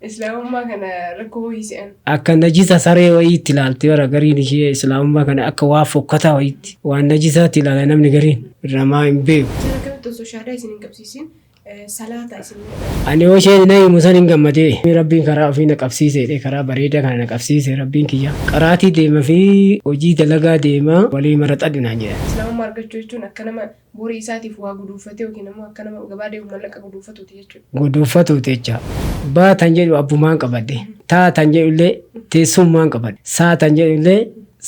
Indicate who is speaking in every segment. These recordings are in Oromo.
Speaker 1: Islaamummaa kana rakkoo wayii se'an.
Speaker 2: Akka najisa saree wayiitti ilaalti bara gariin ishee islaamummaa kana akka waa fokkataa wayiitti waan najisaatti ilaala namni gariin namaa hin beeku.
Speaker 1: Isin akkamitti osoo shahaadaa isin hin qabsiisin salaata isin godhan?
Speaker 2: Ani yoo isheen na himu san hin gammadee rabbiin karaa ofii na qabsiise jedhee karaa bareedaa kana na qabsiise rabbiin kiyya. Qaraatii deema fi hojii dalagaa deema walii maraxadhu naan jedhan.
Speaker 1: Islaamummaa argachuu jechuun akka nama borii isaatiif waa guduunfatee yookiin ammoo akka nama gabaa deemu mallaqa guduunfatuuti jechuudha.
Speaker 2: Guduunfatuuti jecha. Baa tan jedhu abbumaan qabadhe. Taa tan jedhu illee teessummaan qabadhe. Saa tan jedhu illee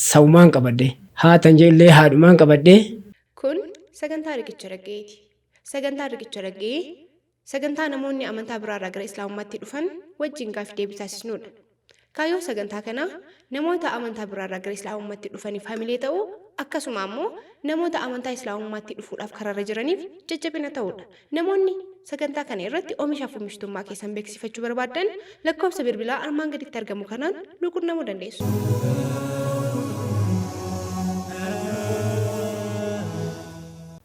Speaker 2: sawumaan qabadhe. Haa tan jedhu illee haadhumaan qabadhe.
Speaker 1: Kun sagantaa Riqicha Ragga'iiti. Sagantaan Riqicha Ragga'ii sagantaa namoonni amantaa biraarraa gara Islaamummaatti dhufan wajjin gaaffii deebii taasisnuudha. Kaayyoon sagantaa kanaa namoota amantaa biraarraa gara Islaamummaatti dhufaniif hamilee ta'uu akkasuma ammoo namoota amantaa Islaamummaatti dhufuudhaaf karaarra jiraniif jajjabina ta'uudha. Namoonni sagantaa kana irratti oomishaaf oomishtummaa keessan beeksifachuu barbaaddan lakkoofsa bilbilaa armaan gaditti argamu kanaan nu qunnamuu dandeessu.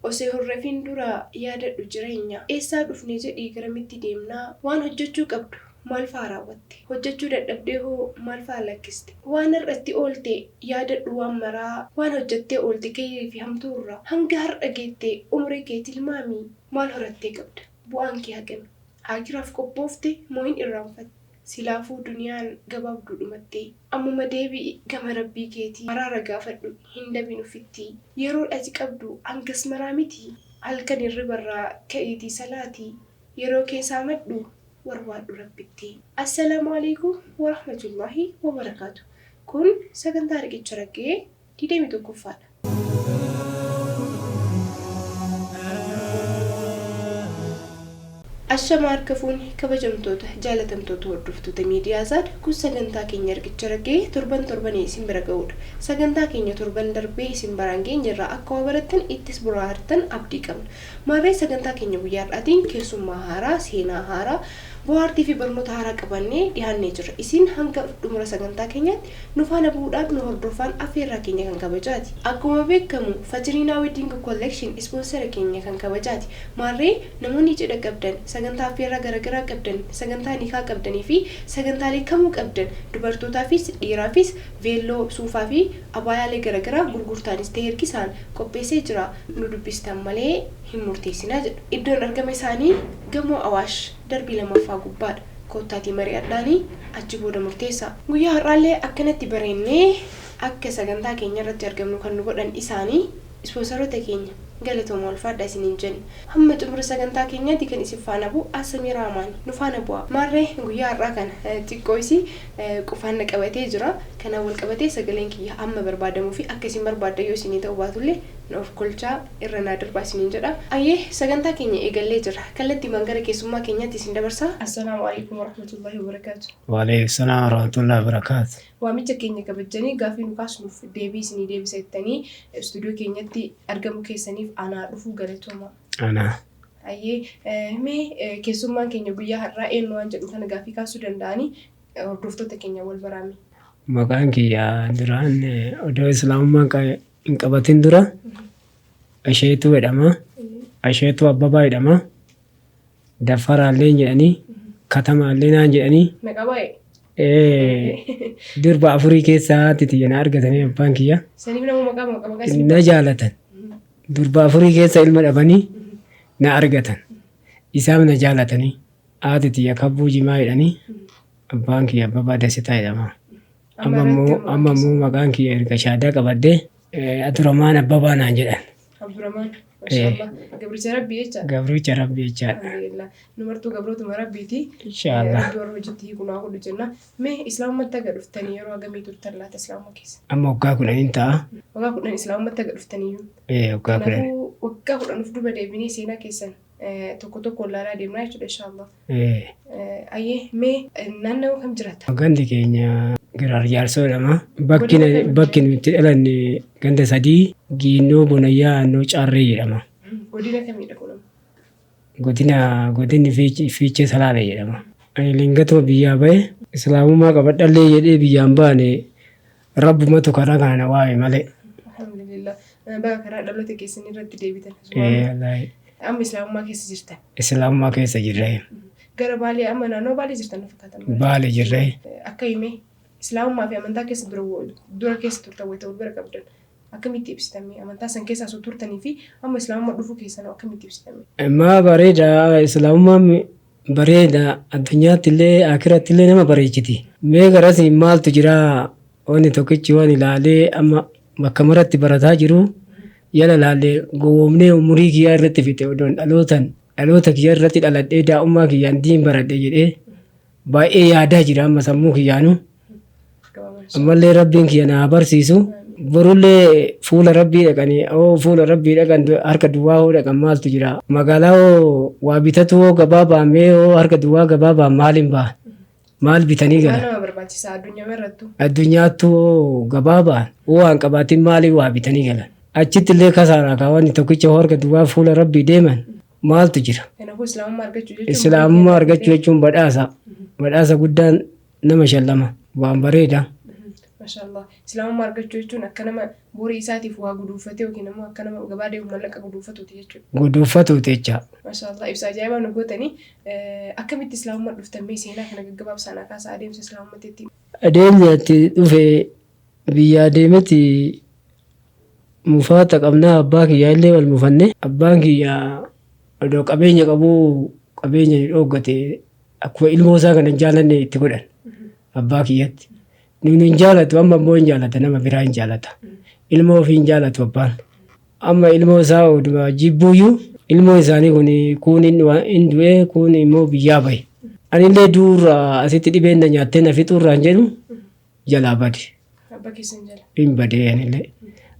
Speaker 1: Osoo hin rafin dura yaadadhu jireenya. Eessaa dhufne jedhii garamitti deemnaa? Waan hojjechuu qabdu maal fa'a raawwatte? Hojjechuu dadhabdee hoo maal fa'a lakkiste? Waan har'a itti oolte yaadadhu waan maraa. Waan hojjettee oolte keyrii fi hamtuu irraa. Hanga har'a geette umrii kee tilmaami. Maal horattee qabda? Bu'aan kee hagami? Aakiraaf qophoofte moo hin irraanfatte? Silaafuu duniyaan gabaabduu dhumattee. Ammuma deebi'i gama Rabbii keetii. Araara gaafadhu hin dabin ufitti. Yeroon ati qabdu hangas maraa miti. Halkan hirribarraa ka'iitii salaati. Yeroo kee saamadhu warwaadhu Rabbitti. Assalaamu Aleeykum Warahmatullaahi Wabarakaatuh. Kun sagantaa Riqicha Ragga'ee 21ffaadha. Ashama harka fuune kabajamtoota jaalatamtoota hordoftoota miidiyaa Zaad kun sagantaa keenya riqicha ragga'ee torban torbanii isin bira ga'uudha. Sagantaa keenya torban darbee isin baraan geenye irraa akka waa barattan ittis bohaartan abdii qabna. Maarree sagantaa keenya guyyaa har'aatiin keessummaa haaraa, seenaa haaraa, bohaartii fi barnoota haaraa qabannee dhiyaannee jirra. Isin hanga dhumura sagantaa keenyaatti nu faana bu'uudhaan nu hordofaan affeerraa keenya kan kabajaati. Akkuma beekamu Fajriinaa Wedding Collection ispoonsera keenya kan kabajaati. Maarree namoonni cidha qabdan, sagantaa affeerraa garagaraa qabdan, sagantaa nikaa qabdanii fi sagantaalee kamuu qabdan dubartootaafis dhiiraafis veelloo, suufaa fi abaayaalee garagaraa gurgurtaanis ta'e ergisaan qopheessee jira. Nu dubbistan malee hin murteessinaa jedhu. Iddoon argama isaanii Gamoo Awaash darbii 2ffaa gubbaadha. Koottaatii mari'adhaanii achi booda murteessaa. Guyyaa har'aallee akkanatti bareennee akka sagantaa keenya irratti argamnu kan nu godhan isaani, ispoonsaroota keenya. Galatooma ulfaadhaa isiniin jenna. Hamma xumura sagantaa keenyaatti kan isin faana bu'u as Samiiraa Amaani. Nu faana bu'aa. Maarree guyyaa har'aa kana xiqqoo isii qufaan na qabatee jira. Kanaan wal qabatee sagaleen kiyya amma barbaadamuu fi akka isin barbaaddan yoo isinii ta'uu baatullee na of kolchaa irra naa darbaa isiniin jedha. Ayyee sagantaa keenya eegallee jirra. Kallattiimaan gara keessummaa keenyaatti isin dabarsa. Assalaamu Aleykum Warahmatullaahi Wabarakaatu.
Speaker 2: Wa'aleykum salaam warahmatullaahi wabarakaatu.
Speaker 1: Waamicha keenya kabajjanii gaaffii nu kaasnuuf deebii isinii deebisa jettanii istuudiyoo keenyatti argamuu keessaniif anaa dhufuu galatoomaa.
Speaker 2: Anaa.
Speaker 1: Hayyee mee keessummaan keenya guyyaa har'aa eenyu waan jedhu kana gaaffii kaasuu danda'anii hordoftoota keenya wal baraame.
Speaker 2: Maqaan kiyya duraan odoo islaamummaan hin qabatin dura Asheetuu jedhama. Asheetuu Abbabaa jedhama. Daffaraallee jedhanii katamaallee naan jedhanii.
Speaker 1: Maqaa baay'ee.
Speaker 2: Durba afurii keessaa haati tiyya na argatanii abbaan kiyya.
Speaker 1: Saniif nama maqaa maqaa maqaa isin
Speaker 2: Na jaalatan. Durba afurii keessa ilma dhabanii na argatan. Isaan na jaalatanii. Haati tiyya Kabbuu Jimaa jedhanii abbaan kiyya Abbabaa Dasitaa jedhama. Amma immoo amma immoo maqaan kiyya erga shaadaa qabadhee Abdurrahmaan Abbabaa naan jedhan.
Speaker 1: Abdurrahmaan. Mashaallah. Gabricha Rabbii jecha.
Speaker 2: Gabricha Rabbii jechaadha.
Speaker 1: Alhamdulillah. Nu martuu gabrootuma Rabbiiti.
Speaker 2: Inshaallah.
Speaker 1: Rabbi warra hojiitti hiiku naa godhu jenna. Mee Islaamummaatti haga dhuftanii yeroo hagamii turtan laata Islaamummaa keessa?
Speaker 2: Amma waggaa kudhaniin ta'a.
Speaker 1: Waggaa 10 Islaamummaatti haga dhuftaniyyuu.
Speaker 2: Waggaa 10.
Speaker 1: Kanaafuu waggaa 10 of duuba deebinee seenaa keessan tokko tokkoon laalaa deemnaa jechuudha inshaallah. Ayyee mee naannawa kam jiraata?
Speaker 2: Gandi keenya Giraar Jaarsoo jedhama. Bakki bakki nuti itti dhalanne ganda sadii Giinnoo Bonayyaa Aannoo Caarree jedhama.
Speaker 1: Godina kamiidha kun amma?
Speaker 2: Godina godinni Fiichee Salaalee jedhama. Ani lingatuma biyyaa bahe islaamummaa qabadhallee jedhee biyyaan baane Rabbumatu karaa kana na waame malee.
Speaker 1: Alhamdulillah. Baga karaa dhaloota keessanii irratti deebitan.
Speaker 2: Wallaahi.
Speaker 1: Amma islaamummaa keessa jirtan.
Speaker 2: Islaamummaa keessa jirra.
Speaker 1: Gara Baalee amma naannoo Baalee jirtan na fakkaata.
Speaker 2: Baalee jirra.
Speaker 1: Akka himee Islaamummaa fi amantaa keessa dura keessa turtan wayita wal bira qabdan akkamitti ibsitame? Amantaa san keessa osoo turtanii fi amma Islaamummaa dhufuu keessan akkamitti ibsitame?
Speaker 2: Maa bareeda, Islaamummaan bareeda, addunyaatti illee akiratti illee nama bareechiti. Mee garasii maaltu jira? Wanni tokkichi waan ilaalee amma bakka maratti barataa jiru yala laalee gowwoomnee umurii kiyyaa irratti fixe odoon dhalootan dhaloota kiyya irratti dhaladhee daa'ummaa kiyyaan diin baradhe jedhee baay'ee yaadaa jira amma sammuu kiyyaanu. Ammallee Rabbiin kiyya na haa barsiisu. Borullee fuula Rabbii dhaqanii hoo fuula Rabbii dhaqan harka duwwaa hoo dhaqan maaltu jira? Magaalaa hoo waa bitatu hoo gabaa baamee hoo harka duwwaa gabaa baan maaliin ba'an? Maal bitanii
Speaker 1: Maal
Speaker 2: galan?
Speaker 1: nama barbaachisa addunyaa irrattu?
Speaker 2: Addunyaattu hoo gabaa ba'an hoo waan qabaatin maaliin waa bitanii galan? Achitti illee kasaaraa kaawwanni tokkicha hoo harka duwwaa fuula Rabbii deeman maaltu jira?
Speaker 1: Kanaafuu Islaamummaa argachuu jechuun
Speaker 2: Islaamummaa argachuu jechuun badhaasa. Badhaasa guddaan nama shallama. Waan bareeda.
Speaker 1: Mashaallah. Islaamummaa argachuu jechuun akka nama borii isaatiif waa guduunfatee yookiin immoo akka nama gabaa deemu mallaqa guduunfatuuti jechuudha.
Speaker 2: Guduunfatuuti jecha.
Speaker 1: Mashaallah. Ibsa ajaa'ibaa nu gootanii akkamitti Islaamummaa dhuftan mee seenaa kana gaggabaabsaan akkaasaa adeemsa Islaamummaatti ittiin.
Speaker 2: Adeemsi ati dhufe biyyaa deemeti mufaata qabnaa abbaa kiyyaa illee wal mufanne. Abbaan kiyya odoo qabeenya qabuu qabeenya nu dhooggate akkuma ilmoo isaa kana hin jaalanne itti godhan abbaa kiyyatti. Nuun hin jaalatu, amma immoo hin jaalata, nama biraa hin jaalata. Ilmoo ofii hin jaalatu abbaan. Amma ilmoo isaa oduma jibbuuyyuu ilmoo isaanii kun kuun hin du'e kuun immoo biyyaa bahe. Anillee duurra asitti dhibeen na nyaattee na fixuurraan jedhu jalaa bade.
Speaker 1: Abbaa keessan jala.
Speaker 2: Hin badee anillee.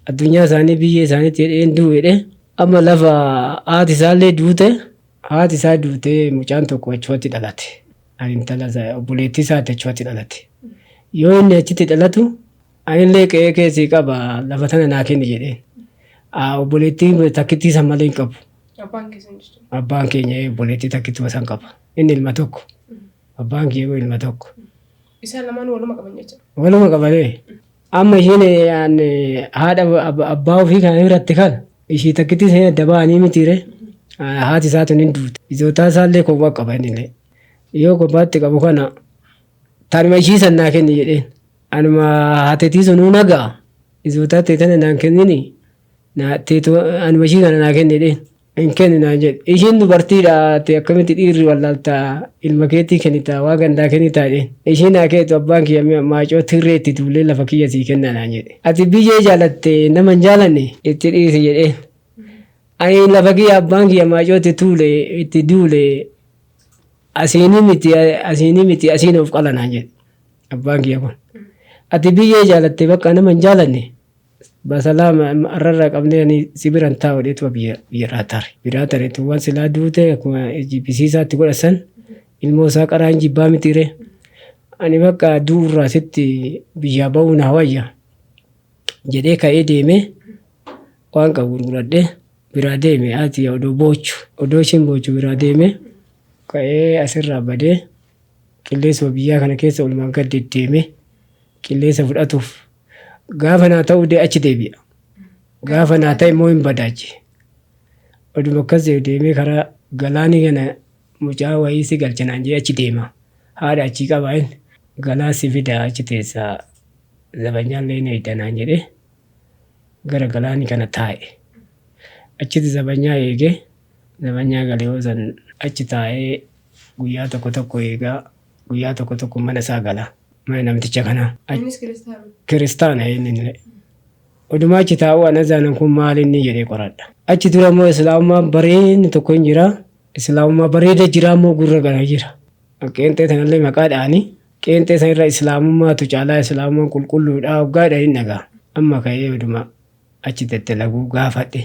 Speaker 2: Addunyaa isaanii biyya isaaniitti jedhee hin du'u jedhee amma lafa haati isaallee duute, haati isaa duutee mucaan tokko achumatti dhalate. Ani intala isaa obboleettii isaati achumatti dhalate. Yoo inni achitti dhalatu anillee qe'ee keessii qaba lafa tana naa kenni jedheen. Obboleettii takkittii san malee hin qabu.
Speaker 1: Abbaan keessan jechuudha.
Speaker 2: Abbaan keenya obboleettii takkittuma san qaba. Inni ilma tokko. Abbaan kiyya ilma tokko.
Speaker 1: Isaan lamaan waluma qaban jechuudha.
Speaker 2: Waluma qabanee. Amma isheen haadha abbaa ofii kana biratti kana ishii takkittii isheen adda ba'anii mitiire haati isaa tun hin duute. Ijootaa isaallee kophaa qaba innillee. Yoo kophaatti qabu kana tanuma ishii san naa kenni jedheen. Anuma haatetii sunuu nagaa ijootaa ta'e tana naan kennini anuma ishii kana naa kenni jedheen. Hin kennu naan jedhe. Ishiin dubartiidha ati akkamitti dhiirri wallaalta ilma keetii kennita waa gandaa kennitaa jedheen. Ishiin naa kennitu abbaan kiyya maacoo tirree itti duulee lafa kiyya sii kenna naan jedhe. Ati biyyee jaalatte nama hin jaalanne itti dhiisi jedheen. Ani lafa kiyya abbaan kiyya maacoo itti tuule itti duule asiinii miti asiinii miti asiin of qala naan jedhe abbaan kiyya kun. Ati biyyee jaalatte bakka nama hin jaalanne basalaama arrarraa qabnee ani si biran taa'u dheetuma biyya tare. Biraa tare tuwwan silaa duute akkuma jibbisiisaatti godhasan ilmoo isaa qaraan jibbaa mitiire. Ani bakka du'urraa sitti biyyaa ba'uu na wayya jedhee ka'ee deemee waan qabu gurguradhee biraa deeme. Haati odoo boochu odoo isheen boochu biraa deeme ka'ee asirraa badee qilleensuma biyyaa kana keessa oolmaan gad deddeeme qilleensa fudhatuuf gaafa naa ta'uu dee achi deebi'a. Gaafa naa ta'e immoo hin badaachi. Oduma akkas jedhu deemee karaa galaanii kana mucaa wayii si galcha naan jedhee achi deema. Haadha achii qaba inni galaa si fida achi teessaa zabanyaallee ni eegda naan jedhee gara galaanii kana taa'e. Achitti zabanyaa eegee zabanyaa galee yoo san achi taa'ee guyyaa tokko tokko eegaa guyyaa tokko tokko mana isaa gala. Mana namticha kanaa.
Speaker 1: Innis kiristaana.
Speaker 2: Kiristaana inni illee. Oduma achi taa'uu ana zaanan kun maal inni jedhee qoradha. Achi dura immoo Islaamummaan bareedni tokko hin jira. Islaamummaa bareeda jira immoo gurra gara jira. Qeenxee sanallee maqaa dha'anii qeenxee sanirra Islaamummaatu caalaa Islaamummaan qulqulluudha hoggaadha hin dhagaa. Amma ka'ee oduma achi daddalaguu gaafadhe.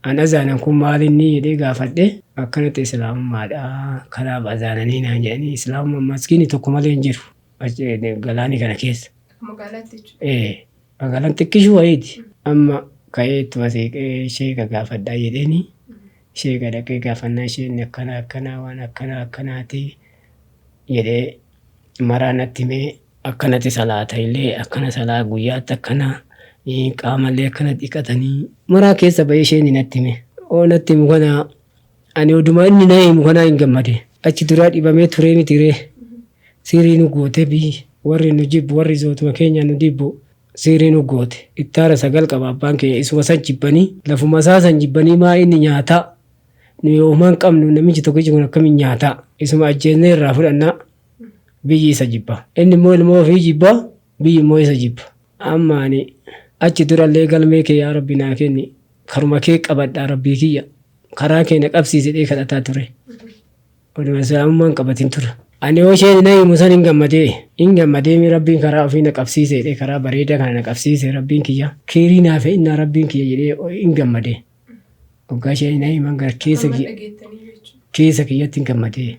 Speaker 2: An azaanan kun maal inni jedhee gaafadhe akkanatti Islaamummaadha kanaaf azaananii naan jedhanii Islaamummaan maskiini tokko malee hin jiru galaanii kana keessa.
Speaker 1: Magaalaatti jechuudha.
Speaker 2: Magaalaan xiqqishuu wayiiti. Amma ka'ee ittuma seeqee sheeka gaafadhaa jedheeni sheeka dhaqee gaafannaa isheen akkana akkana waan akkana akkanaati jedhee maraa natti himee akkanatti salaata illee akkana salaa guyyaatti akkana qaamallee akkana dhiqatanii maraa keessa bahee isheen natti hime. Oo natti himu kana ani oduma inni na himu kanaa hin gammade. Achi duraa dhibamee turee miti ree. Siirii nu goote biyyi warri nu jibbu warri zootuma keenya nu dibbu siirii nu goote. Ittaara 9 qaba abbaan keenya isuma san jibbanii lafuma isaa san jibbanii maa inni nyaataa nu yoomaan hin qabnu namichi tokkichi kun akkamiin nyaataa isuma ajjeesnee irraa fudhannaa biyyi isa jibba. Inni immoo ilmoo ofii jibba biyyi immoo isa jibba. Amma ani achi durallee galmee kee yaa Rabbi naa kenni karuma kee qabadhaa Rabbii kiyya karaa kee na qabsiisi jedhee kadhataa ture. Oduma islaamummaa hin qabatin ture. Ani yoo isheen na himu san hin gammadee hin gammadee mi Rabbiin karaa ofii na qabsiise jedhee karaa bareedaa kana na qabsiise Rabbiin kiyya keerii naa fe'innaa Rabbiin kiyya jedhee hin gammadee. Hoggaa isheen na himan gara keessa
Speaker 1: Amma
Speaker 2: kiyya
Speaker 1: dhageettanii jechuudha.
Speaker 2: keessa kiyyatti hin gammadee.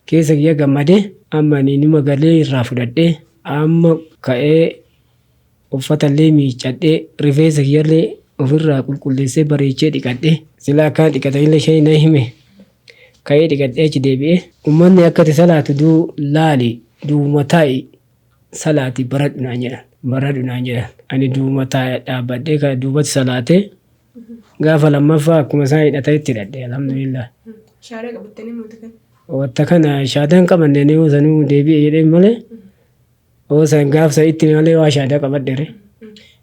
Speaker 2: Keessa kiyya gammadee amma ani numa galee irraa fudhadhee amma ka'ee uffatallee miiccadhee rifeensa kiyyallee ofirraa qulqulleessee bareechee dhiqadhee sila akkaan dhiqatanillee isheen na hime ka'ee dhiqadhee achi deebi'ee ummanni akka ati salaatu duu laali duuma taa'i salaati baradhu naan jedhan baradhu naan jedhan ani duuma taa'e dhaabbadhee ka duubatti salaatee gaafa lammaffaa akkuma isaan hidhatanitti hidhadhe alhamdulillah.
Speaker 1: Shaadaa qabattanii moota kana.
Speaker 2: Wanta kana shaadaan qabanne ni sanuu deebi'e jedheen malee oosan gaafsa itti malee waa shaadaa qabadhere.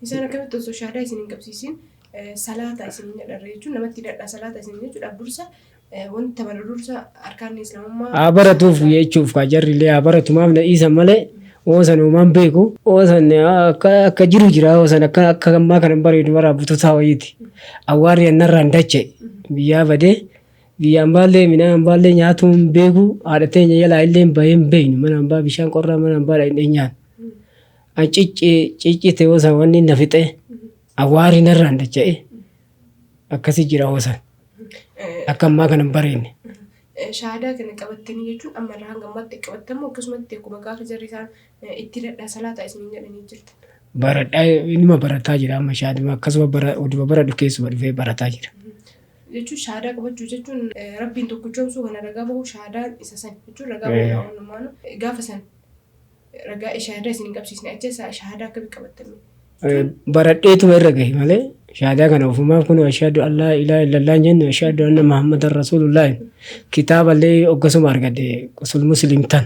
Speaker 1: Isaan akkamitti osoo shaadaa isin hin qabsiisin salaata isin jedhan jechuun namatti hidhadhaa salaata isin jechuudhaaf dursa wanta bara dursa arkaan islaamummaa.
Speaker 2: Haa baratuuf jechuuf kaa jarri illee haa baratu maaf na dhiisan malee oosan uumaan beeku oosan akka jiru jira oosan akka akka ammaa kana hin bareedu bara bututaa wayiiti. Awwaarri annarraan dache biyyaa badee biyya ambaallee midhaan ambaallee nyaatuu hin beeku haadha teenya jalaa illee hin bahee hin beeknu mana ambaa bishaan qorraa mana ambaa dhaqnee nyaannu. An ciccite oosan wanni na fixee awwaarri narraan dacha'e akkasi jira oosan akka ammaa kana hin bareedne.
Speaker 1: Shaadaa kana qabattanii jechuun amma irraa hanga ammaatti qabattamu akkasumatti akkuma gaafa jarri isaan itti hidhadhaa salaata isin jedhanii jirta.
Speaker 2: Baradhaa inuma barataa jira amma shaaduma akkasuma bara oduma baradhu keessuma dhufee barataa jira.
Speaker 1: Jechuun shaadaa qabachuu jechuun Rabbiin tokkichoomsuu kana ragaa bahu shaadaan isa san jechuun ragaa bahuudha walumaanu gaafa san ragaa shaadaa isin hin qabsiisne achi shaadaa akkamitti qabattanii?
Speaker 2: Baradheetuma irra gahe malee shaadaa kana ofumaaf kun ashhadu an laa ilaaha illallah jennu ashhadu anna muhammadan rasuulullah kitaaballee hoggasuma argadhe qusul muslim tan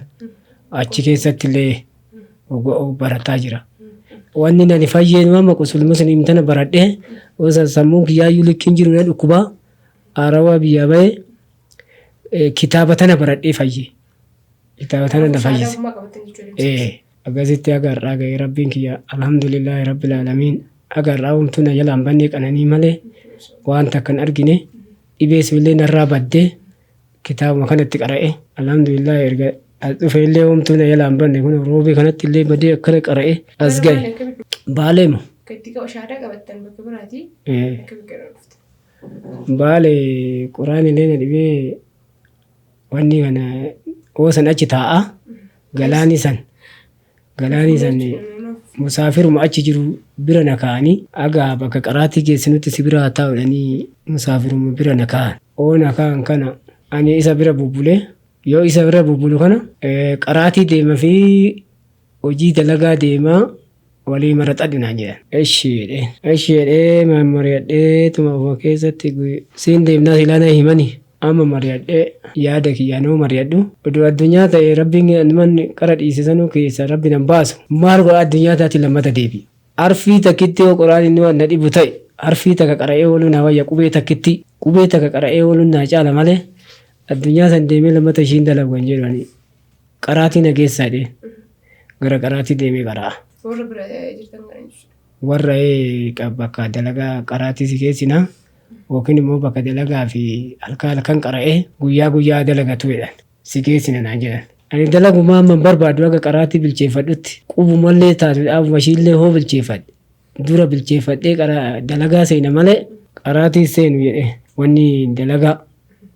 Speaker 2: achi keessatti illee barataa jira. Wanni nani fayyeen amma qusul muslim tana baradhee osoo sammuun kiyyaayyuu likkiin jiru na dhukkubaa haarawaa biyyaa bahee kitaaba tana baradhee fayye. Kitaaba tana na
Speaker 1: Shaadaa
Speaker 2: fayyise.
Speaker 1: ofumaa qabattan jechuudha.
Speaker 2: Akkasitti haga har'aa ga'e Rabbiin kiyya alhamdulillahi rabbil aalamiin haga har'aa homtuu na jalaan bannee qananii malee waan takka hin argine dhibee sunillee narraa baddee kitaabuma kanatti qara'e alhamdulillahi erga as dhufe illee homtuu na jalaan banne kun roobii kanatti illee badee akkana qara'e as
Speaker 1: Gara
Speaker 2: ga'e.
Speaker 1: maali akkamitti
Speaker 2: Baalee moo?
Speaker 1: akka itti shaadaa qabattan bakka biraatii akkamitti gara dhufte?
Speaker 2: Baalee quraan illee na dhibee wanni kana oosan achi taa'a galaani san galaani san musaafiruma achi jiru bira na kaa'anii aga bakka qaraatii geessinutti si bira haa taa'u jedhanii musaafiruma bira na kaa'an. Oo na kaa'an kana ani isa bira bubbulee yoo isa bira bubbulu kana qaraatii deema fi hojii dalagaa deemaa walii maraxadhu naan jedhan. Eshi jedhee eshi jedhee mari'adhee tuma ofuma keessatti siin deemnaa silaa na himani amma mari'adhee yaada kiyyaanoo mari'adhu oduu addunyaa ta'e Rabbiin manni qara dhiise sanuu keessa Rabbi nan baasu maal godha addunyaa taati lammata deebi. Arfii takkitti yoo qoraan inni waan na dhibu ta'e arfii takka qara'ee ooluun na wayya qubee takkitti qubee takka qara'ee ooluun naa caala malee addunyaa san deemee lammata ishiin dalagu kan jedhu ani qaraatii na geessaa jedhee gara qaraatii deemee qara'a.
Speaker 1: Warra bira jirtan kana jechuudha.
Speaker 2: Warra bakka dalagaa qaraatii si geessinaa yookiin immoo bakka dalagaa fi halkan halkan qara'ee guyyaa guyyaa dalagatu jedhan si geessina naan jedhan. Ani dalagumaa amma hin barbaadu akka qaraatii bilcheeffadhutti qubumallee taatu dhaabuma ishiillee hoo bilcheeffadhe dura bilcheeffadhee dalagaa seena malee qaraatii seenu jedhee wanni dalagaa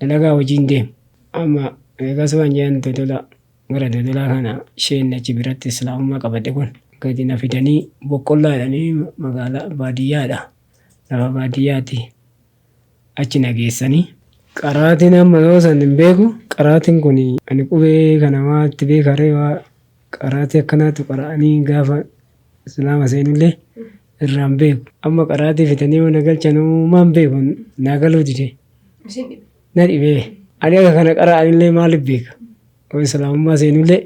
Speaker 2: dalagaa hojiin deemu. Amma eegas waan jedhan dodola gara dodolaa kana isheen achi biratti islaamummaa qabadhe kun gadi na fidanii boqqollaa jedhanii magaalaa baadiyyaadha. Lafa baadiyyaati achi na geessanii. Qaraatiin amma yoo san hin beeku qaraatiin kun ani qubee kana waatti beekaree waa qaraatii akkanaatu qara'anii gaafa islaama seenullee irraan beeku. Amma qaraatii fidanii yoo na galchan uumaan beeku naa galuu dide.
Speaker 1: Isin dhibe.
Speaker 2: Na dhibee. Ani akka kana qara'anillee maaliif beeka? Yoo islaamummaa seenullee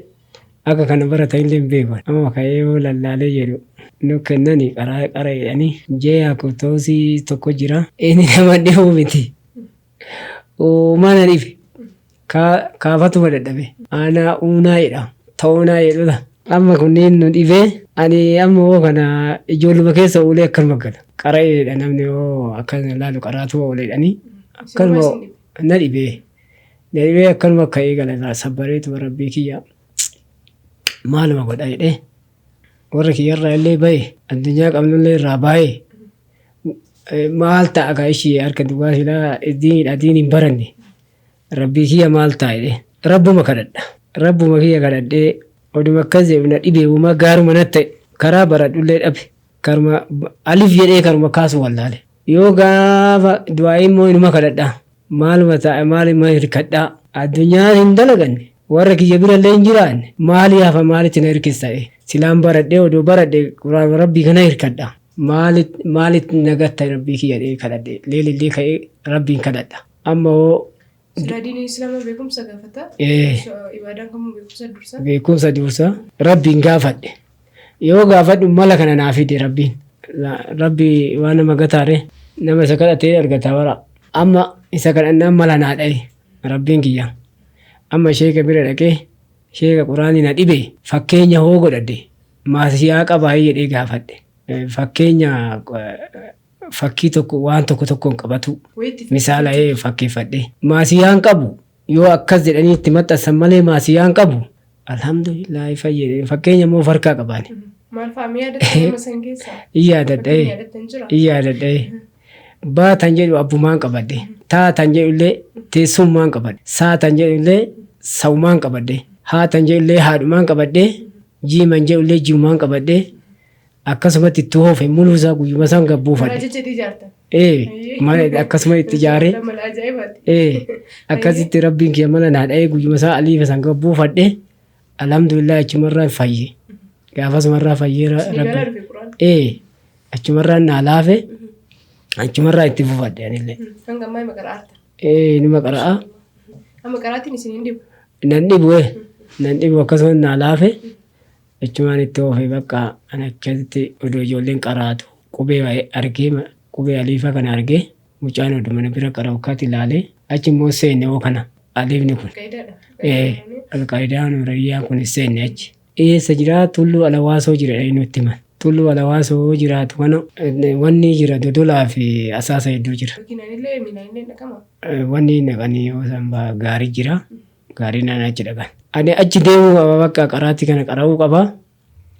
Speaker 2: akka kana baratanillee hin beeku. Amma ka'ee yoo lallaalee jedhu nu kennani qaraa qara jedhanii jee aktoosii tokko jira. Inni nama dhibuu miti. Uumaa na dhibe. Kaafatuma dadhabe. Aanaa uunaa jedha. Ta'uunaa jedhudha. Amma kunneen nu dhibee ani amma hoo kana ijoolluma keessa oolee akkanuma gala. Qara'eedha namni hoo akkana ilaalu qaraatu ooleedhanii akkanuma na dhibee. Na dhibee akkanuma ka'ee gala sabbareetuma rabbii kiyya maaluma godha jedhee warra kiyyarraa illee bahe addunyaa qabnullee irraa bahe maal ta'a kaa ishii harka duwwaa silaa diinidha diin hin baranne rabbii kiyya maal ta'a jedhee rabbuma kadhadha. Rabbuma kiyya kadhadhee oduma akkas jedhu na dhibee uumaa gaaruma natti ta'e karaa baradhullee dhabe karuma alif jedhee karuma kaasu wallaale. Yoo gaafa du'aa'ii immoo inuma kadhadha maaluma ta'a maaluma hirkadhaa addunyaan hin dalaganne warra kiyya birallee hin jiraanne maali hafa maalitti na hirkista jedhee silaan baradhee odoo baradhe quraana rabbii kana hirkadha maalit maalitti na gatta rabbii kiyya jedhee kadhadhe leelillee ka'ee rabbiin kadhadha amma hoo
Speaker 1: Silaa diiniin islaamaa beekumsa gaafata. Ibaadaan kamuu beekumsa dursa.
Speaker 2: Beekumsa dursa rabbiin gaafadhe yoo gaafadhu mala kana naa fide rabbiin rabbi waan nama gataare nama isa kadhatee argata bara amma isa kadhannaan mala naa dha'e rabbiin kiyya amma sheeka bira dhaqee sheeka quraanii na dhibe fakkeenya hoo godhadhe maasiyaa qabaa jedhee gaafadhe fakkeenya fakkii tokko waan tokko tokkoon qabatu misaala fakkeeffadhe maasiyaan qabu yoo akkas jedhanii itti maxxansan malee maasiyaan qabu alhamdulillahi fayyade fakkeenya immoo farkaa qabaani.
Speaker 1: Maal fa'a mee yaadatta nama san keessaa?
Speaker 2: Iyyaadadha iyyaadadha baatan jedhu abbumaan qabadhe taatan jedhu illee teessummaan qabadhe saatan jedhu illee sawumaan qabadhe haatan jedhu illee haadhumaan qabadhe jiiman jedhu illee jiumaan qabadhe akkasumatti itti hoofe muluu isaa guyyuma isaan gabbuufadhe. Mana akkasuma itti ijaaree akkasitti rabbiin kiyya mana naa dha'ee guyyuma isaa aliifa san gabbuufadhe alhamdulillah achumarraa fayye gaafasumarraa fayyee rabbi achumarraa naa laafe achumarraa itti fufadhe anillee. Nima qara'a.
Speaker 1: Amma qaraatiin isin hin dhibu.
Speaker 2: Nan dhibu nan dhibu akkasuma naa laafe achumaan itti oofe bakka ana akkasitti odoo ijoolleen qaraatu qubee argee qubee aliifaa kana argee mucaan oduu mana bira qara'u akkatti ilaalee achi immoo seenne hoo kana aliifni kun. Alqaayidaan rayyaan kun seenne achi. Eessa jira tulluu alawaasoo jira jedhanii nutti himan. Tulluu alawaasoo jiraatu kana wanni jira dodolaa fi asaasa hedduu jira. Wanni naqanii yoo isaan gaarii jira. Gaarii naan achi dhaqan. Ani achi deemuu qaba bakka qaraatti kana qara'uu qaba.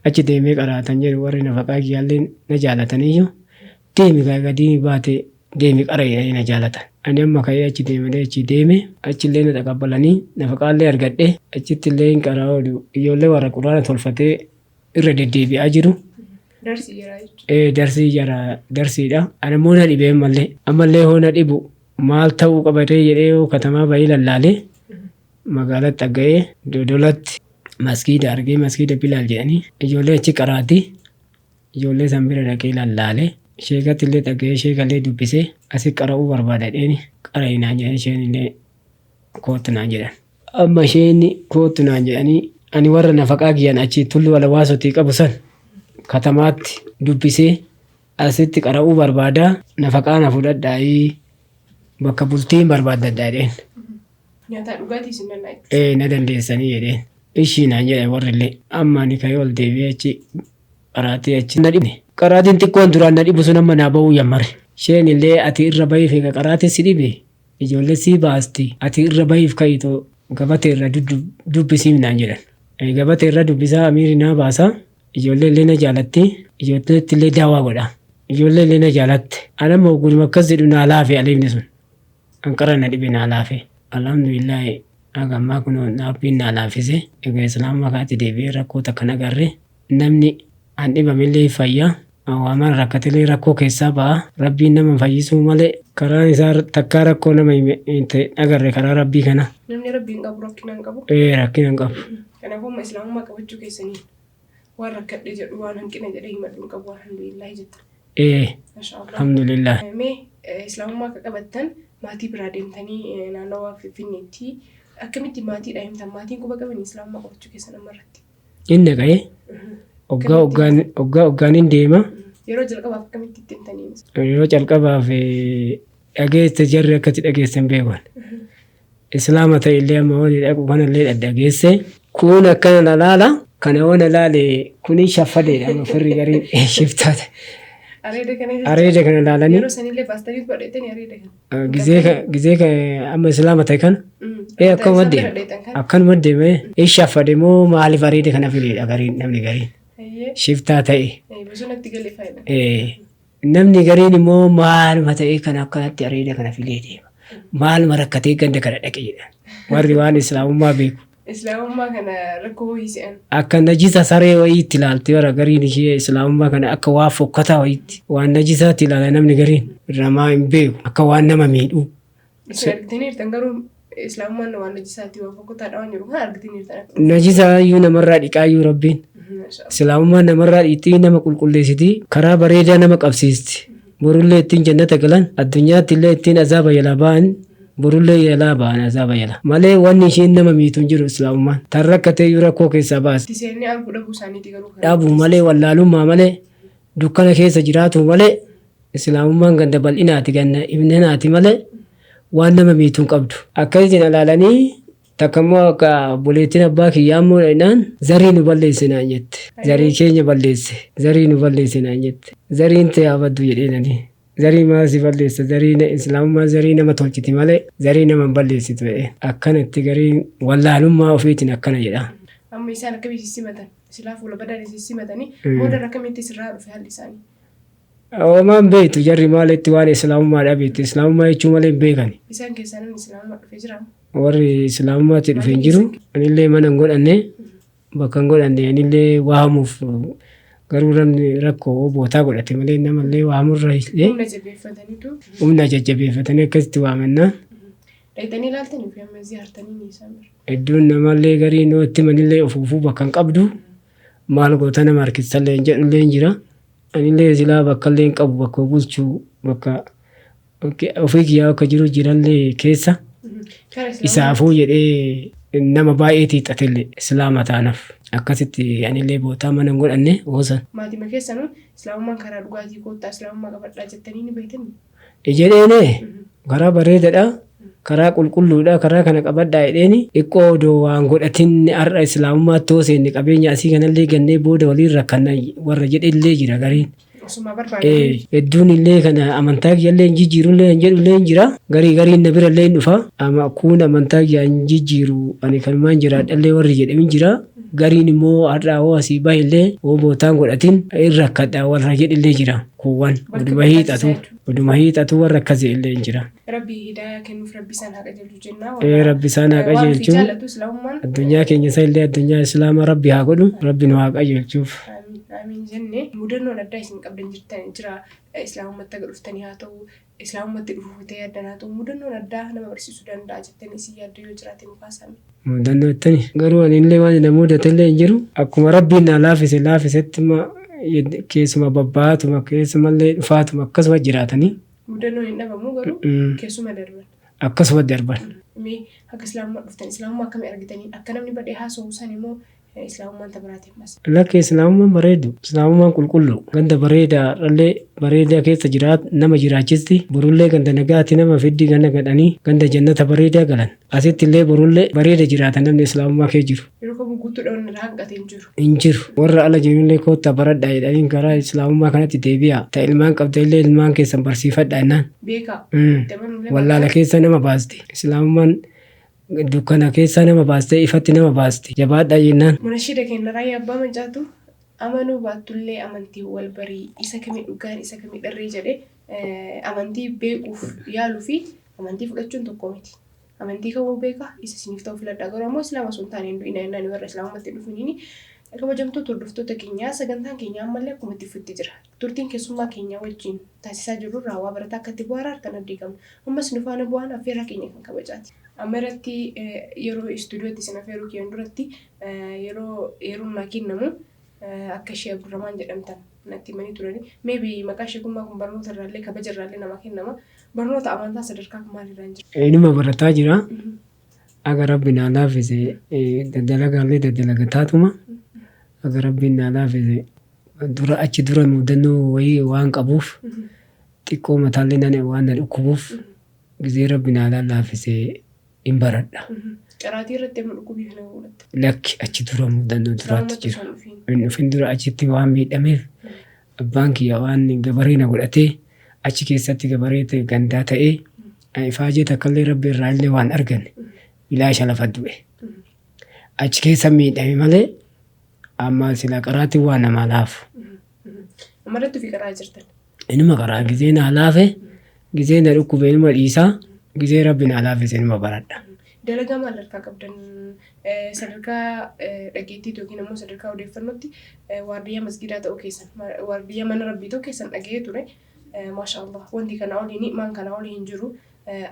Speaker 2: Achi deemee qaraatan jedhu warri nafaqaa kiyyaallee na jaalataniyyuu deemi gadii baate deemi qara jedhanii na jaalatan. Ani amma ka'ee achi deemee achi deeme achillee na taqabbalanii nafaqaallee argadhe achitti illee hin qaraa oolu ijoollee warra quraana tolfatee irra deddeebi'aa jiru. Darsii jara darsiidha. Ani immoo na dhibee ammallee ammallee hoo na dhibu maal ta'uu qabatee jedhee yoo katamaa bahee lallaalee magaalatti dhaga'ee dodolatti maskiida argee maskiida Bilaal jedhanii ijoollee achi qaraati ijoollee san bira dhaqee lallaalee sheekatti illee dhaga'ee sheekallee dubbisee asi qara'uu barbaada jedheeni qara'i naan jedhan isheen illee koottu naan jedhan. Amma isheen koottu naan jedhanii ani warra nafaqaa kiyyan achi tulluu alawaasotii qabu san katamaatti dubbisee asitti qara'uu barbaada nafaqaa na fudhadhaayii bakka bultiin barbaaddadha jedheen.
Speaker 1: Nyaataa dhugaatii isin danda'a.
Speaker 2: Na dandeessanii jedheen. Ishii naan jedhan warri illee amma ani ka'ee ol deebi'ee achi qaraatii achi na dhibne. Qaraatiin xiqqoon duraan na dhibu sun amma naa ba'uu yammare. Isheen illee ati irra bahiif egaa qaraatiin si dhibe ijoollee sii baasti ati irra bahiif ka'itoo gabatee irra dubbisiif naan jedhan. Gabatee irra dubbisaa amiiri naa baasa ijoollee illee na jaalatti ijoolleetti illee daawaa godha. Ijoollee illee na jaalatte. Ani amma ogummaa akkas jedhu naa laafe aliifni sun. Anqara na dhibe naa laafe. Alhamdulillahi haga ammaa kun rabbiin naa laafise. Egaa islaamummaa kanatti deebi'ee rakkoo takka hin agarre. Namni an dhibamillee fayya. Waamaan rakkatelee rakkoo keessaa ba'a. Rabbiin nama fayyisuu malee karaan isaa takkaa rakkoo nama hin agarre karaa rabbii kana.
Speaker 1: Namni rabbiin qabu rakkina hin qabu.
Speaker 2: Rakkina hin qabu.
Speaker 1: Kanaafuu amma islaamummaa qabachuu keessanii waan rakkadhe jedhu waan hanqina jedhee himadhu hin qabu alhamdulillahi jetta.
Speaker 2: Alhamdulillah.
Speaker 1: Mee islaamummaa akka qabattan Maatii biraa deemtanii naannawaa Finfinneetti akkamitti maatiidha himtan? Maatiin quba qaban Islaamummaa qabachuu keessan amma irratti?
Speaker 2: Inni qa'ee hoggaa hoggaan hoggaa hoggaanin deema.
Speaker 1: Yeroo jalqabaaf akkamitti itti himtanii?
Speaker 2: Yeroo calqabaaf dhageesse jarri akkatti dhageesse hin beekan. Islaama ta'e illee amma wani dhaqu kanallee dhadhageesse. Kun akkana na laala. Kana yoo na laale kuni shaffadeedha amma firri gariin shiftaate.
Speaker 1: Areeda kana jechuudha.
Speaker 2: Areeda kana laalanii
Speaker 1: Yeroo sanillee baastanii godhatanii areeda kana.
Speaker 2: Gizee amma islaama ta'e kana akkanuma deema. Akkanuma deeme in shaffade moo maaliif areeda kana fileedha gariin namni gariin. Shiftaa ta'e.
Speaker 1: Bosonatti galee faayida.
Speaker 2: Namni gariin immoo maaluma ta'e kana akkanatti areeda kana filee deema. Maaluma rakkatee ganda kana dhaqe jedhan. Warri waan islaamummaa beeku.
Speaker 1: Islaamummaa kana rakkoo wayii se'an.
Speaker 2: Akka najisa saree wayiitti ilaalti warra gariin ishee islaamummaa kana akka waa fokkataa wayiitti. Waan najisaatti ilaala namni gariin. Ramaa hin beeku. Akka waan nama miidhuu.
Speaker 1: Isin argitaniirtan garuu islaamummaan waan najisaatti waan fokkotaadha waan jiru kana argitaniirtan.
Speaker 2: Najisa iyyuu namarraa dhiqaa iyyuu Rabbiin. Islaamummaan namarraa dhiqxii nama qulqulleessitii karaa bareedaa nama qabsiisti. Borullee ittiin jannata galan addunyaatti illee ittiin azaaba jalaa ba'an borullee jalaa ba'an azaaba jala. Malee wanni isheen nama miitu hin jiru islaamummaan. Tan rakkatee iyyuu rakkoo keessaa baasti.
Speaker 1: Itti seenanii arguu dhabuu isaaniiti garuu kan.
Speaker 2: Dhabuu malee wallaalummaa malee dukkana keessa jiraatu malee islaamummaan ganda bal'inaati ganda ibninaati malee waan nama miitu hin qabdu. Akkasitti ilaalanii takka immoo akka obboleettiin abbaa kiyyaa immoo dhaqnaan zarii nu balleesse naan jette. Zarii keenya balleesse. Zarii nu balleesse naan jette. Zariin ta'e haa baddu jedheenani. Zarii maal si balleessa? Zarii islaamummaan zarii nama tolchiti malee zarii nama hin balleessitu jedheen. Akkanatti gariin wallaalummaa ofiitiin akkana jedha.
Speaker 1: Amma isaan akkamitti simatan? Silaa fuula badaan isin simatanii booda akkamitti sirraa dhufe haalli isaanii?
Speaker 2: Homaan beektu jarri maalitti waan islaamummaadha beektu. Islaamummaa jechuu malee hin beekani.
Speaker 1: Isaan keessaa namni islaamummaa dhufee jira?
Speaker 2: Warri islaamummaatti dhufe hin jiru. Anillee mana hin godhanne bakka hin godhanne anillee waamuuf garuu namni rakkoo bootaa godhate malee namallee waamurra illee
Speaker 1: Humna jabeeffataniitu
Speaker 2: humna jajjabeeffatanii akkasitti waamannaa.
Speaker 1: dhaqxanii ilaaltanii fi amma ziyaartanii ni isaan bira.
Speaker 2: Hedduun namallee garii noo itti manillee ofuufuu bakka hin qabdu maal goota nama harkisallee hin jedhullee hin jira. Anillee silaa bakka illee hin qabu bakka bulchuu bakka ofii kiyyaa akka jiru jirallee keessa
Speaker 1: Karaa islaamummaa
Speaker 2: isaafuu jedhee nama baay'ee tiixatellee islaama taanaaf akkasitti anillee bootaa mana hin godhanne hoosan.
Speaker 1: Maatima keessanuu islaamummaan karaa dhugaatii koottaa islaamummaa qabadhaa jettanii ni beektanii?
Speaker 2: Jedheene karaa bareedaadha karaa qulqulluudha karaa kana qabadhaa jedheeni xiqqoo odoo waan godhatin har'a islaamummaatti hoo seenne qabeenya asii kanallee gannee booda waliin rakkanna warra jedhellee jira gariin.
Speaker 1: Osuma barbaadanii.
Speaker 2: Hedduun illee kana amantaa kiyyallee hin jijjiirullee hin jedhullee hin jira. Garii gariin na birallee hin dhufa. Ama kun amantaa kiyya hin jijjiiru ani kanumaan jiraadhallee warri jedhe hin jira. Gariin immoo har'a hoo asii bahillee hoo bootaan godhatin hin rakkadha warra jedhillee jira. Kuuwwan oduma hiixatu oduma hiixatu warra akkasii illee hin jira.
Speaker 1: Rabbi hidaayaa kennuuf Rabbi isaan haa qajeelchu jennaa.
Speaker 2: Rabbi isaan haa
Speaker 1: Waan ofii
Speaker 2: qajeelchu.
Speaker 1: jaallatu islaamummaan.
Speaker 2: Addunyaa keenya isa illee addunyaa islaamaa Rabbi haa godhu. Rabbi nu haa qajeelchuuf.
Speaker 1: Amiin amiin jenne mudannoon addaa isin qabdan jirtan jira islaamummaatti aga dhuftanii haa ta'u islaamummaatti dhufuuf ta'ee addan haa ta'u mudannoon addaa nama barsiisuu danda'a jettanii isin yaaddu yoo jiraate nu kaasame.
Speaker 2: Mudannoo ittani. Garuu ani illee waan na mudate illee hin jiru. Akkuma Rabbiin naa laafise laafisetti keessuma babbaatuma keessumallee dhufaatuma akkasuma jiraatanii
Speaker 1: Mudannoon hin dhabamu garuu keessuma darban.
Speaker 2: akkasuma darban.
Speaker 1: Mee akka islaamummaa dhuftan islaamummaa akkamii argitanii akka namni badhee haasa'u san immoo islaamummaan ta biraatiin mas.
Speaker 2: Lakki islaamummaan bareedu. Islaamummaan qulqullu. Ganda bareedaa dhallee bareedaa keessa jiraat nama jiraachisti. Borullee ganda nagaatti nama fiddi ganda gadhanii ganda jannata bareedaa galan. Asitti illee borullee bareeda jiraata namni islaamummaa kee jiru.
Speaker 1: Yeroo kamuu guutuudha wanni irraa hanqate hin jiru.
Speaker 2: Hin jiru. Warra ala jirullee koottaa baradhaa jedhanii karaa islaamummaa kanatti deebi'a. Ta ilmaan qabda illee ilmaan keessan barsiifadhaa jennaan.
Speaker 1: Beekaa. Dabalullee
Speaker 2: Wallaala keessa nama baasti. Islaamummaan dukkana keessa nama baastee ifatti nama baasti. Jabaadhaa jennaan.
Speaker 1: Munashida keenya raayyaa abbaa mancaatu amanuu baattullee amantii wal barii isa kamii dhugaan isa kamii dharree jedhee amantii beekuuf yaaluu fi amantii fudhachuun tokko miti. Amantii kamuu beekaa isa isiniif ta'u filadhaa garuu ammoo islaama osoo hin taane hin du'ina jennaan warra islaamummaatti dhufaniini kabajamtoota hordoftoota keenyaa sagantaan keenya ammallee akkuma itti futti jira. Turtiin keessummaa keenya wajjin taasisaa jirru irraa waa barataa akka itti bu'aaraa harkaan abdii qabna. Ammas nu faana bu'aan affeerraa keenya kan kabajaati. Amma irratti yeroo istuudiyootti isin affeeruu kiyyan duratti yeroo yeroon naa kennamu akka ishee Abdurrahmaan jedhamtan Natti himanii turani. Maybe maqaa sheekummaa kun barnoota irraallee kabaja irraallee namaa kennama. Barnoota amantaa sadarkaa maalirraan jira?
Speaker 2: Inuma barataa jira. Aga Rabbi naa laaffise daddalagaallee daddalagataatuma. Aga Rabbiin naa laaffise dura achi dura mudannoo wayii waan qabuuf xiqqoo mataallee nan waan na dhukkubuuf gizee Rabbi naa laaffise hin baradha.
Speaker 1: Qaraatii irratti amma dhukkubii kana godhatte.
Speaker 2: Lakki, achi dura mudannoo duraatti
Speaker 1: Islaamummaatti
Speaker 2: jira.
Speaker 1: osoo hin dhufiin.
Speaker 2: Hin dhufin dura achitti waan miidhameef abbaan kiyya waan gabaree na godhatee achi keessatti gabaree ta'e gandaa ta'ee ifaajee takkallee Rabbi irraa illee waan arganne bilaasha lafa du'e. Achi keessa miidhame malee amma sila qaraatiin waa namaa laafu.
Speaker 1: Ammarratti ofii qaraa jirtan.
Speaker 2: Inuma qaraa, gizee naa laafe, gizee na dhukkube inuma dhiisaa, gizee Rabbi naa laafise inuma baradha.
Speaker 1: Dalagaa maal harkaa qabdan? Sadarkaa dhageettiitti yookiin immoo sadarkaa odeeffannootti waardiyyaa masgiidaa ta'uu keessan, waardiyyaa mana Rabbii ta'uu keessan dhaga'ee ture. Maasha Allah, wanti kana olii ni'maan kana olii hin jiru.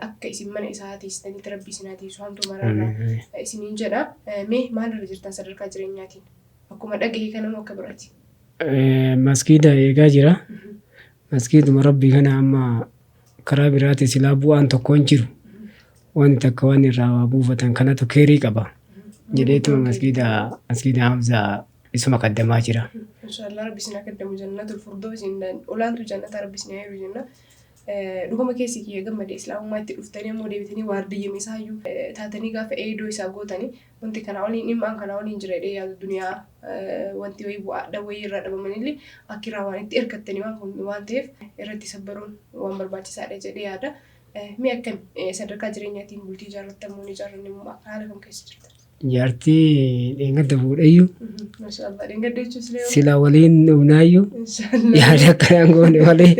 Speaker 1: Akka isin mana isaa teessitanitti Rabbi isin haa teessu hamtuu mararraa isiniin jedha. Mee maalirra jirtan sadarkaa jireenyaatiin? Akkuma dhagahe kana moo akka biraati?
Speaker 2: Masgiida eegaa jira. Masgiiduma Rabbii kana amma karaa biraati silaa bu'aan tokko hin jiru. Wanti takka waan irraa waa buufatan kanatu keerii qaba. Jedheetuma masgiida Hamzaa isuma qaddamaa jira.
Speaker 1: Inshaallah Rabbi isin haa qaddamu, jannatul firdaus olaantuu jannata Rabbi isin haa jiru jenna. Dhuguma keessi kiyya gammade, islaamummaa itti dhuftanii ammoo deebitanii waardiyyama isaayyuu taatanii gaafa eedoo isaa gootanii wanti kanaa oliin dhimmaan kanaa oliin jira jedhee yaadu. Duniyaa wanti wayii bu'aadha wayii irraa dhabamanillee akkiraa waan itti hirkattanii waan kun waan ta'eef irratti sabbaruun waan barbaachisaadha jedhee yaada. Mee akkami sadarkaa jireenyaatiin bultii ijaarrattan moo hin ijaarranne immoo haala kam keessa jirtan?
Speaker 2: Jaartii dheengadda fuudheyyuu.
Speaker 1: Maashaallah, dheengadda jechuun silee
Speaker 2: sila waliin dhumnaayyuu
Speaker 1: Inshaallah.
Speaker 2: Yaada akkanaan goone malee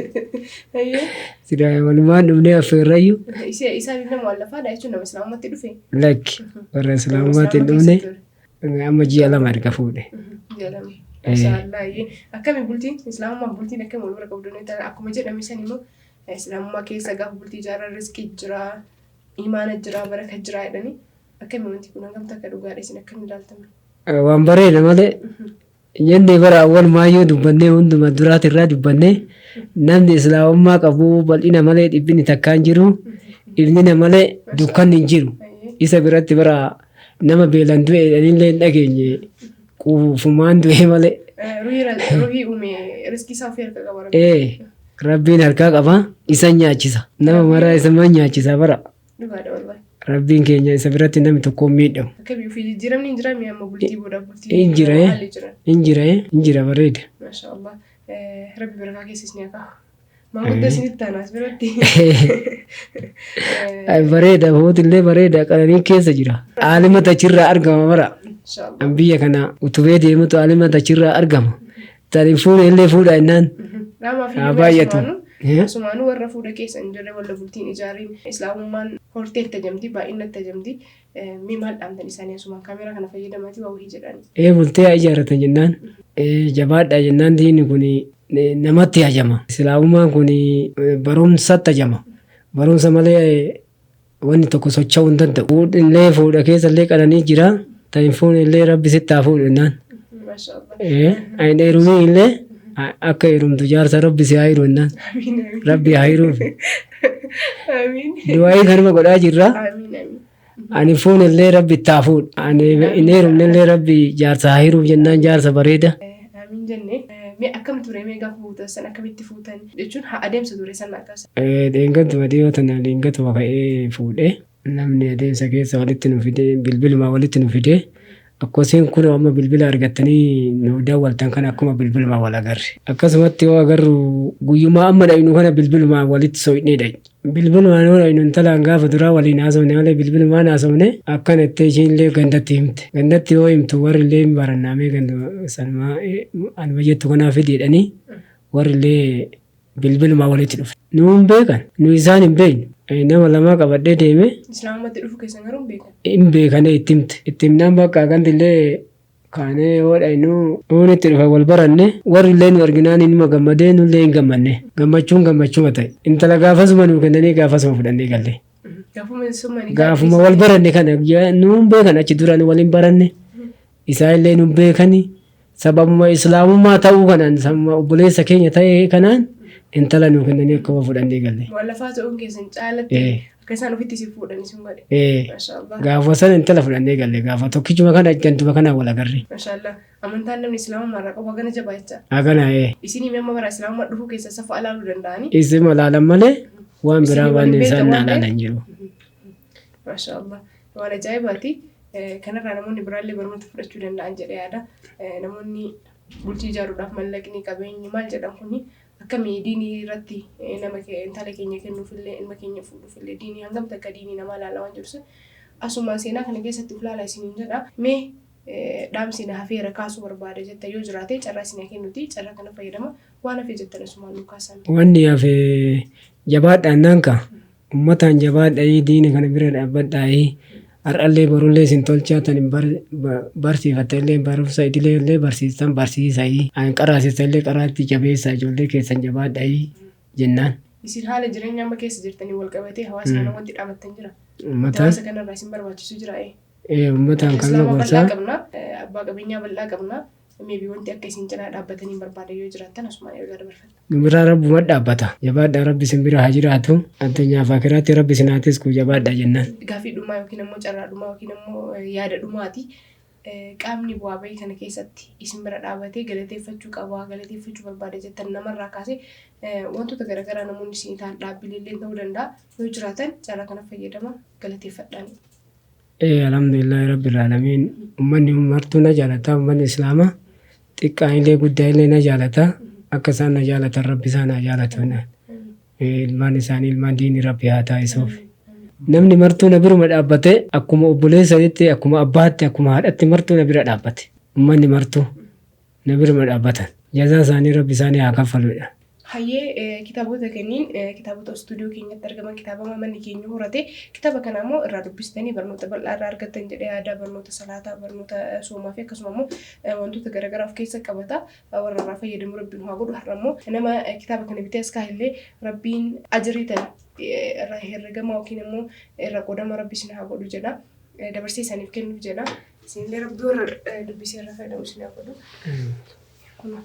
Speaker 2: sila walumaan dhumnee affeerrayyuu.
Speaker 1: Isaan nama wallafaadha jechuun nama islaamummaatti dhufe.
Speaker 2: Lakki, warra islaamummaatti hin dhumne, amma ji'a 2 erga fuudhe.
Speaker 1: Jedhame. Maashaallah. Akkami bultiin islaamummaa, bultiin akkami wal bira qabdu? Akkuma jedhame san immoo islaamummaa keessa gaafa bultii ijaaran riskii jira, imaana jira, baraka jira jedhanii, akkami wanti kun hangam takka dhugaadha, isin akkami ilaaltame?
Speaker 2: Waan bareeda malee jennee bara awwal maayyuu dubbannee hunduma duraati irraa dubbannee, namni islaamummaa qabu bal'ina malee dhibbiin takkaan jiru, ifnina malee dukkanni hin jiru. Isa biratti bara nama beelan du'e jedhanillee hin dhageenye, quufumaan du'e malee.
Speaker 1: Ruhii uume riskii isaa ofii harka qaba.
Speaker 2: Ee, Rabbiin harkaa qaba, isa nyaachisa. Nama maraa isa nyaachisa bara.
Speaker 1: Dhugaadha wallahi.
Speaker 2: Rabbiin keenya isa biratti namni tokko hin miidhamu.
Speaker 1: Akkami ofii jijjiiramni hin jiraa mi'a amma bultii booda bultii?
Speaker 2: Hin jira.
Speaker 1: Haalli jiran.
Speaker 2: Hin jira, hin jira, bareeda.
Speaker 1: Maasha Allah. Rabbi barakaa keessa isin haa kaa'u. Maanguddoo isinitti taanaas biratti.
Speaker 2: Bareeda, fuutillee bareeda, qananii keessa jira. Aalima tachirraa argama bara.
Speaker 1: Inshaallah.
Speaker 2: Biyya kana utubee deemutu aalima tachirraa argama. Tani fuudhe illee fuudha jennaan.
Speaker 1: Dhaamaa fi
Speaker 2: Haa baay'atu.
Speaker 1: Asumaanuu warra fuudha keessa hin jirre, warra bultiin ijaariin, islaamummaan hortee itti ajamti, baay'ina itti ajamti. Mee maal dhaamtan isaanii asumaan kaameraa kana fayyadamaatii waa wahii jedhani?
Speaker 2: Ee, bultee haa ijaarratan jennaan. Ee, jabaadhaa jennaan, diinni kun namatti hajama. Islaamummaan kun barumsatti hajama. Barumsa malee wanni tokko socho'uu hin danda'u. Fuudhillee fuudha keessa illee qananii jira. Tan hin fuune illee Rabbi sitti haa fuudhu jennaan.
Speaker 1: Maasha Allah.
Speaker 2: Ee, hin heerumii illee akka heerumtu jaarsa Rabbi si haa hiru jennaan.
Speaker 1: Amiin amiin.
Speaker 2: Rabbi haa hiruuf.
Speaker 1: Amiin.
Speaker 2: Du'aayii kanuma godhaa jirra.
Speaker 1: Amiin amiin.
Speaker 2: Ani fuune illee Rabbi itti haa fuudhu. Ani hin heerumne illee Rabbi jaarsa haa hiruuf jennaan, jaarsa bareeda.
Speaker 1: Amiin jenne. Mee akkam ture, mee gaafa fuutan san akkamitti fuutan jechuun haa adeemsa ture san akkas.
Speaker 2: Dheengattuma dhiyoo tana dheengattuma ka'ee fuudhee namni adeemsa keessa walitti nu fidee, bilbiluma walitti nu fidee, akkasiin kun amma bilbila argattanii nu daawwaltan kana akkuma bilbiluma wal agarre. Akkasumatti yoo agarru guyyumaa amma dhaynu kana bilbilumaan walitti so'inee dhayne. Bilbilumaan yoo dhaynu intalaan gaafa duraa waliin haasofne malee bilbilumaan haasofne, akkana ittee ishiin illee gandatti himte. Gandatti yoo himtu warri illee hin barannaamee ganduma sanumaa anuma jettu kanaa fidi jedhanii warri illee bilbilumaan walitti dhufe. Nu hin beekan, nu isaan hin beeknu. Nama lama qabadhee deeme.
Speaker 1: Islaamummaatti dhufu keessan garuu hin beekan.
Speaker 2: Hin beekane, itti himte. Itti himnaan bakka gandi illee kaanee yoo dhaynu nuun itti dhufe wal baranne, warri illee nu arginaan inuma gammadee, nullee hin gammanne. Gammachuun gammachuma ta'e. Intala gaafasuma nuu kennanii gaafasuma fudhannee galle.
Speaker 1: Gaafuma summa
Speaker 2: Gaafuma wal baranne kana nuun beekan, achi dura nu waliin baranne, isaa illee nu beekani. Sababuma islaamummaa ta'uu kanaan sababuma obboleessa keenya ta'ee kanaan intala nuu kennanii akkuma fudhannee galle.
Speaker 1: Mu'allafaa ta'uun keessan caalatti akka isaan ofitti isin fuudhan isin godhe. Maashaallah.
Speaker 2: Gaafa sana intala fudhannee galle gaafa tokkichuma kana gantuma kanaan wal agarre.
Speaker 1: Maashaallah. Amantaan namni islaamummaa irraa qabu hagana jabaa jecha.
Speaker 2: Hagana.
Speaker 1: Isinii mee amma bara islaamummaa dhufuu keessa safa ilaaluu danda'anii?
Speaker 2: Isin laalan malee waan biraa
Speaker 1: Isinii
Speaker 2: waan
Speaker 1: waliin
Speaker 2: isaan
Speaker 1: beektan
Speaker 2: naa
Speaker 1: waan ta'eef.
Speaker 2: laalan jiru.
Speaker 1: Maashaallah. Waan ajaa'ibaati. Kanarraa namoonni biraallee barnoota fudhachuu danda'an jedhee yaada. Namoonni bultii ijaaruudhaaf mallaqni qabeenyi maal jedhan kuni akkamii diinii irratti nama intala keenya kennuufillee ilma keenya fuudhuufillee diinii hangam takka diinii namaa ilaala waan jedhu sun asuma seenaa kana keessatti uf laalaa isiniin jedha. Mee dhaamsi na hafeera kaasuu barbaada jetta yoo jiraate carraa isin haa kennuti carraa kana fayyadama waan hafe jettan asumaan nu kaasan.
Speaker 2: Wanni hafe jabaadhaan naan ka ummataan jabaadha'ii diina kana bira dhaabbadhaa'ii har'allee borullee isin tolchaa tan hin barsiifatta illee barumsa idilee illee barsiistan barsiisa'ii an qaraasista illee qaraatti jabeessaa ijoollee keessan jabaadha'ii jennaan.
Speaker 1: Isin haala jireenya amma keessa jirtanii wal qabatee hawaasa kana wanti dhaabattan jira.
Speaker 2: Ummataan
Speaker 1: Hawaasa kanarraa isin barbaachisu jira.
Speaker 2: Ummataan kanuma
Speaker 1: Islaama bal'aa
Speaker 2: gorsaa
Speaker 1: qabna, abbaa qabeenyaa bal'aa qabna. Maybe wanti akka isin cinaa dhaabbatanii barbaada yoo jiraattan asumaan ergaa dabarfatta.
Speaker 2: Nu biraa rabbuma dhaabbata. Jabaadhaa rabbi isin bira haa jiraatu. Addunyaa fi akiraatti rabbi isin haa tisku jabaadhaa jennaan.
Speaker 1: Gaafii dhumaa yookiin ammoo carraa dhumaa yookiin ammoo yaada dhumaati. Qaamni bu'aa bahii kana keessatti isin bira dhaabatee galateeffachuu qaba, galateeffachuu barbaada jettan namarraa kaasee wantoota garaagaraa namoonni isin ta'an dhaabbilee illee ta'uu danda'a. Yoo jiraatan carraa kana fayyadama galateeffadhaan.
Speaker 2: Alhamdulillahi rabbil aalamiin. Uummanni martuu na jaalata. Uummanni islaamaa xiqqaan illee guddaa illee na jaalata. Akka isaan na jaalatan rabbi isaan haa jaalatu. Ilmaan isaanii ilmaan diinii rabbi haa taasisuuf. Namni martuu na biruma dhaabbate akkuma obboleessatti akkuma abbaatti akkuma haadhatti martuu na bira dhaabbate. Uummanni martuu na biruma dhaabbatan. Jazaa isaanii rabbi isaanii haa kaffaludha.
Speaker 1: Hayyee kitaabota kanneen kitaabota istuudiyoo keenyatti argaman kitaaba manni keenya horate kitaaba kana immoo irraa dubbistanii barnoota bal'aa irraa argattan jedhee yaada barnoota salaataa barnoota soomaa fi akkasuma immoo wantoota garaagaraa of keessa qabata warra irraa fayyadamu rabbiin haa godhu har'a immoo nama kitaaba kana bitee as kaahillee rabbiin ajirii tan irraa herregama yookiin immoo irra qoodama rabbi isin haa godhu jedha dabarsee isaaniif kennuuf jedha isinillee rabbi warra dubbisee irraa fayyadamu isin haa godhu. Kunoo.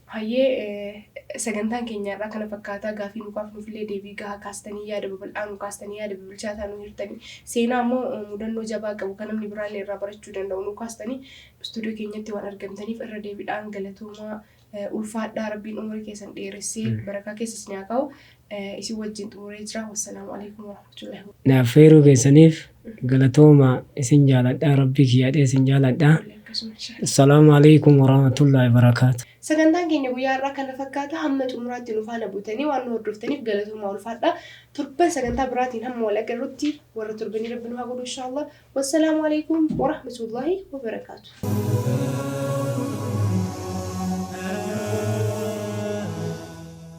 Speaker 1: Hayyee sagantaan keenya irraa kana fakkaataa gaafii nu kaafnuufillee deebii gahaa kaastanii yaada babal'aa nu kaastanii yaada bibilchaataa nu hirtanii seenaa immoo mudannoo jabaa qabu kan namni biraallee irraa barachuu danda'u nu kaastanii istuudiyoo keenyatti waan argamtaniif irra deebiidhaan galatoomaa ulfaadhaa rabbiin umurii keessan dheeressee barakaa keessa isin haa kaa'u isin wajjin xumuree jira. Wassalaamu alaikum warahmatullahi.
Speaker 2: Naaf feeruu keessaniif galatooma isin jaaladhaa rabbii kiyyaadhee isin jaaladhaa.
Speaker 1: Akkasuma inshallah.
Speaker 2: Assalaamu alaikum warahmatullahi wabarakaatu.
Speaker 1: Sagantaan keenya guyyaa har'aa kana fakkaata hamma xumuraatti nu faana buutanii waan nu hordoftaniif galatoomaa ulfaadha. Torban sagantaa biraatiin hamma wal agarrutti warra torbanii rabbi nu haa godhu inshaallah. Wassalaamu alaikum warahmatullahi wabarakaatu.